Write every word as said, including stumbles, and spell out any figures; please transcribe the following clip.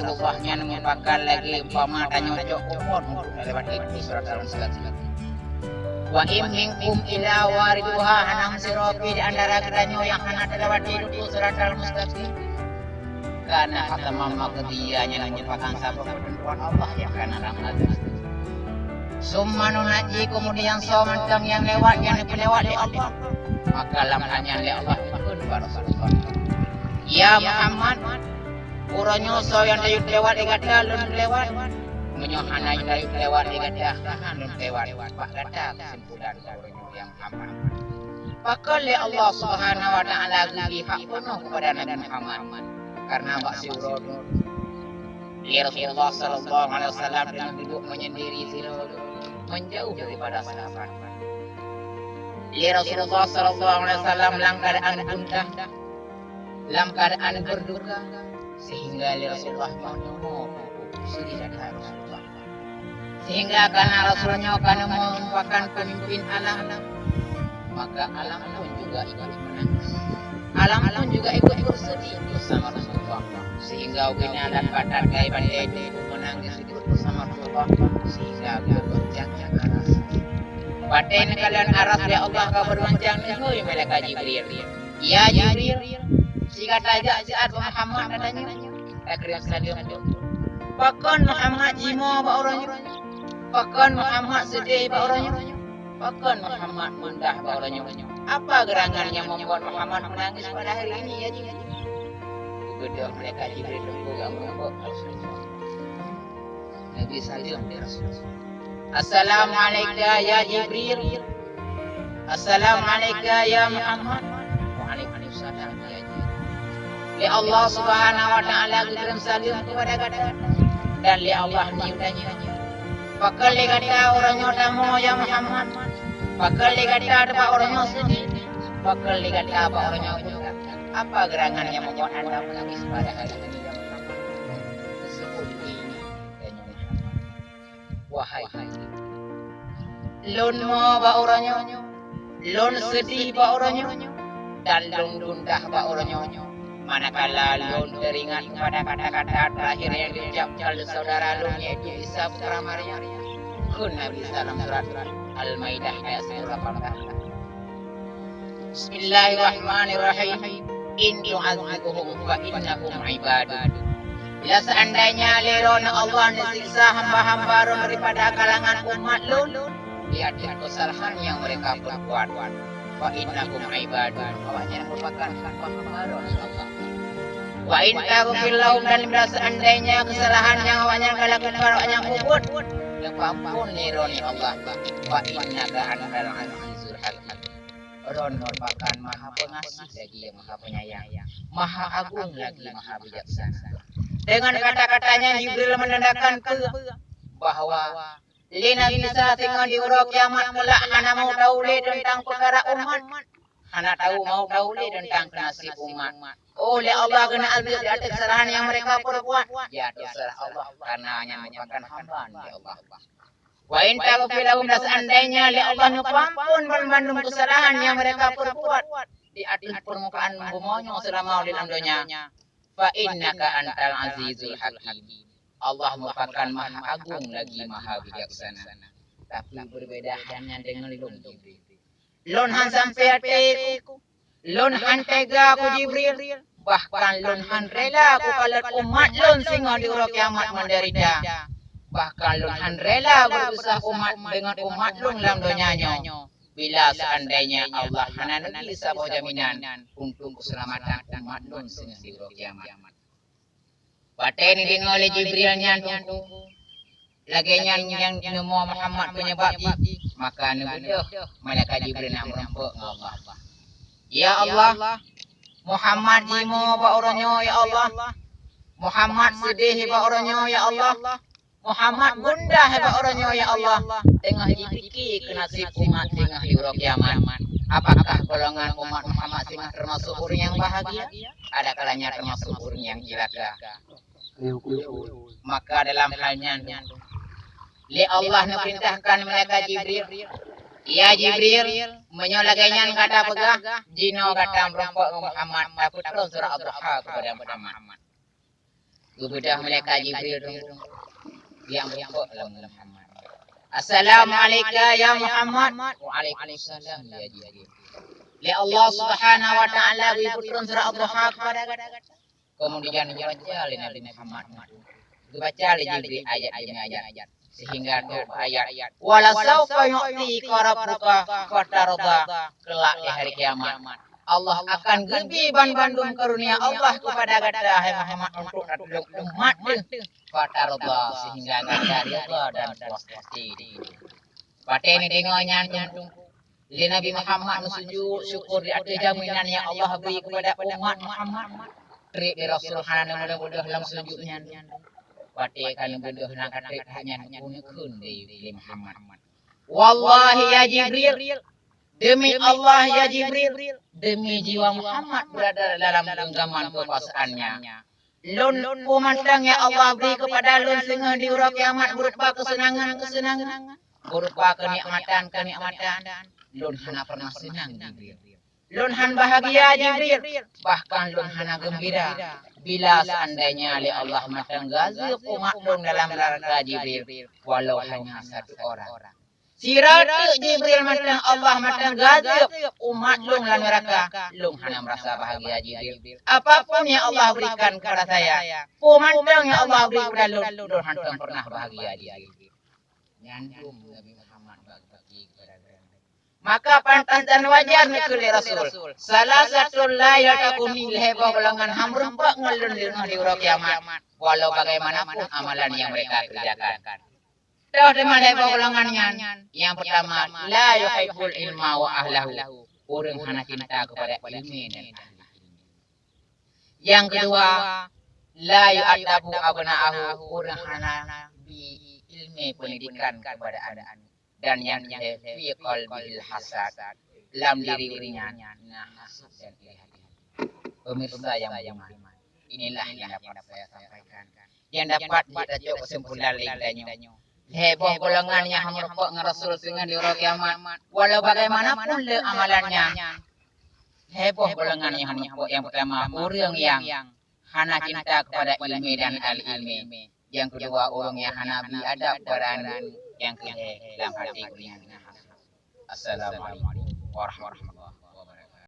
Rasulullah nyan merupakan lagée umpama tanyoe cok kupon untuk lewat itu siratal mustaqim. Wa in minkum illa wariduha, hana sidroe pih di antara geutanyoe nyang hana talewati itu siratal mustaqim. Kana hatman maqdiyya, nyan merupakan saboh keuteuntuan Allah nyang kana lam azal. Summa nunajji, kemudian soe mantong nyang lewat, nyang neupeulewat lé Allah. Maka lam hal nyan lé Allah kheun bak Rasulullah, "Ya Muhammad, uroe nyoe soe nyang tayue lewat lé gata, lôn lewat. Meunyoe hana tayue lewat lé gata, hana lôn lewat." Bak gata keusimpulan uroe nyoe, ya Muhammad. Pakon lé Allah Subhanahu wa Ta'ala geubri hak peunoh kepada Nabi Muhammad? Karena bak siuroe nyoe, lé Rasulullah sallallahu alaihi wasallam teungoh duduk menyendiri sidroe, menjauh daripada sahabat. Lé Rasulullah sallallahu alaihi wasallam lam keadaan gundah, lam keadaan berduka, sehingga lé Rasulullah meuneumoe sedih that Rasulullah. Sehingga karena Rasul nyoe ka neumerupakan pemimpin alam, maka alam pun juga ikut menangis. Alam pun juga ikut bersedih bersama Rasulullah. Sehingga ubena dan batat kai bandai itu menangis ikut bersama Rasulullah. Sehingga bergoncang aras. Batée neukalon aras lé Allah ka bergoncang, neuhôi malaikat Jibril. "Ya Jibril, sigata jak siat bak Muhammad," katanya. Takrim saleuem. Pakon Muhammad jimoe bak uroe nyoe? Pakon Muhammad seudeh bak uroe nyoe? Pakon Muhammad gundah bak uroe nyoe? Apa geurangan nyang membuat Muhammad menangis pada hari ini, ya Jibril? Geubeudôh malaikat Jibril teungku nyang meureumpok Rasulullah. Nabi saleuem di Rasulullah. "Assalamu alaika ya Jibril." "Assalamu alaika ya Muhammad." "Waalaikumsalam ya Jibril." Lé Allah Subhanahu wa Ta'ala geukirém saleuem kepada gata. Dan lé Allah nyoe tanya, "Pakon lé gata uroe nyoe tamoe ya Muhammad? Pakon lé gata teubak uroe nyoe seudeh? Pakon lé gata bak uroe nyoe gundah? Apa geurangan nyang membuat anda menangis pada hari ini ya Muhammad?" Teusebut ini, ya Muhammad. Wahai, lôn moe bak uroe nyoe, lôn seudeh bak uroe nyoe, dan lôn gundah bak uroe nyoe, manakala lôn teuringat kepada kata-kata terakhir nyang diucapkan lé saudara lôn, yaitu Isa putra Maryam. Kheun Nabi Isa lam surat Al-Maidah ayat seratus lapan belas. Bismillahirrahmanirrahim. "In tu'adzibuhum fa innahum ibaduk." Bila seandainya lé Droeneuh Allah neusiksa hamba-hamba Droeneuh daripada kalangan umat Lôn, di ateueh keusalahan nyang mereka perbuat, fa innahum ibaduk, awaknyan merupakan hamba-hamba Droeneuh Allah. Wa in taghfir lahum, dan bila seandainya keusalahan nyang awaknyan ka lakukan awaknyan peubuet, neupeuampôn lé Droeneuh Allah, fa innaka antal azizul hakim. Droeneuh merupakan Maha Pengasih lagi Maha Penyayang, Maha Agung lagi Maha Bijaksana. Dengan kata-kata nyan Jibril menandakan keu bahwa lé Nabi Isa singoh di uroe kiamat kelak hana mau tahu lé teuntang peukara umat, hana tahu mau tahu lé teuntang keunasib umat. Oh, lé Allah keuneuk azab di ateueh keusalahan nyang mereka perbuat, di ateueh keusalahan Allah, karena nyan merupakan hamba lé Allah. Wa in taghfir lahum, dan seandainya lé Allah neupeuampôn banmandum keusalahan nyang mereka perbuat di ateueh peurmukaan bumoe nyoe seulama di lam donya, fa innaka antal azizul hakim. Allah merupakan Maha Agung lagi Maha Bijaksana. Tapi berbeda halnya dengan lôn, Jibril. Lôn han sampai até ku. Lôn han tega ku Jibril, bahkan lôn han rela ku kalon umat lôn singoh di uroe kiamat menderita. Bahkan lôn han rela beurusaha umat deungon umat lôn lam donya nyoe, bila seandainya Allah hana neubri saboh jaminan untuk keuseulamatan umat lôn singoh di uroe kiamat. Watée neudeungoe lé Jibril nyan, teungku, lagée nyan nyang neumoe Muhammad peunyeubab jih, maka neubeudôh malaikat Jibril na meurumpok ngon Allah. Ya Allah, Muhammad jimoe bak uroe nyoe, ya Allah. Muhammad seudeh bak uroe nyoe, ya Allah. Muhammad gundah bak uroe nyoe, ya Allah. Teungoh jipike keu naseb umat singoh di uroe kiamat. Apakah golongan umat Muhammad singoh teumasok ureuëng nyang bahagia? Adakala nyan teumasok ureuëng nyang cilaka? Maka dalam hal nyan, lé Allah neupeurintahkan malaikat Jibril, "Ya Jibril, meunyoe lagée nyan gata peugah, jinoe gata meurumpok ngon Muhammad, tapeutron surat Ad-Dhuha keupada Muhammad." Geubeudôh malaikat Jibril tu, nyang beureumpok lam Muhammad. "Assalamu'alaika ya Muhammad." "Waalaikumsalam ya Jibril." Lé Allah Subhanahu wa Ta'ala geupeutrön surah Ad-Dhuha kepada gata. Kemudian geubaca lé Nabi Muhammad. Geubaca lé Jibril ayat demi ayat. Sehingga trok ayat, "Walasaufa yu'tika rabbuka fatardha." Kelak di hari kiamat, Allah akan geubri banmandum karunia Allah kepada gata, hai Muhammad, untuk tatulông umat Lôn. Fatardha, sehingga gata ridha dan puas hati. Watée neudeungoe nyan, lé Nabi Muhammad meusujud syukur di ateueh jaminan nyang Allah bri kepada umat Muhammad. Treb lé Rasul hana neubeudôh-beudôh lam sujud nyan. Watée ka neubeudôh na ka treb that nyan, geukheun lé Muhammad, "Wallahi ya Jibril, demi Allah ya Jibril, demi jiwa Muhammad berada dalam genggaman kekuasaannya, Lôn peue mantong nyang Allah bri kepada Lôn singoh di uroe kiamat berupa keuseunangan-keuseunangan, berupa keunikmatan-keunikmatan, Lôn hana pernah seunang, Jibril. Lôn hana bahagia, Jibril. Bahkan Lôn hana geumbira bila seandainya lé Allah mantong geuazeueb umat Lôn dalam naraka, Jibril, walau hanya satu orang." Sira teuk Jibril mantong Allah mantong geuazeueb umat Lôn lam naraka, Lôn hana merasa bahagia, Jibril. Apapun yang Allah berikan kepada saya, peue mantong nyang Allah bri kepada Lôn, Lôn hántom pernah bahagia, Jibril. Nyan dum Nabi Muhammad bagi kepada Lôn. Maka pantas dan wajar neukheun lé Rasul, "Salasatun la yaltaquni," lhée boh golongan hana meureumpok ngon Lôn leungoh di uroe kiamat, walau bagaimanapun amalan yang mereka kerjakan. Toh teuma lhée boh golongan nyan, nyang peurtama, la yuhibbul ilma wa ahlahu, ureuëng hana cinta kepada ilmu dan ahli ilmu. Nyang keudua, la yu'addabu abna'ahu, ureuëng hana bi ilmu pendidikan kepada aneuk. Dan nyang keulhée, fi qalbihil hasad, lam diri ureuëng nyan na hasad dan iri hati. Pemirsa yang beriman, inilah yang dapat saya sampaikan. Nyang dapat jeuet tacok keusimpulan lé geutanyoe. Lhée boh golongan nyang hana meureumpok ngon Rasul singoh di uroe kiamat, walau bagaimanapun le amalannya. Lhée boh golongan nyang hana meureumpok, nyang peurtama, ureuëng nyang hana cinta kepada ilmu dan ahli ilmu. Nyang keudua, ureuëng nyang hana bi adab kepada aneuk. Nyang keulhée, lam hati ureuëng nyan na hasad. Assalamualaikum warahmatullahi wabarakatuh.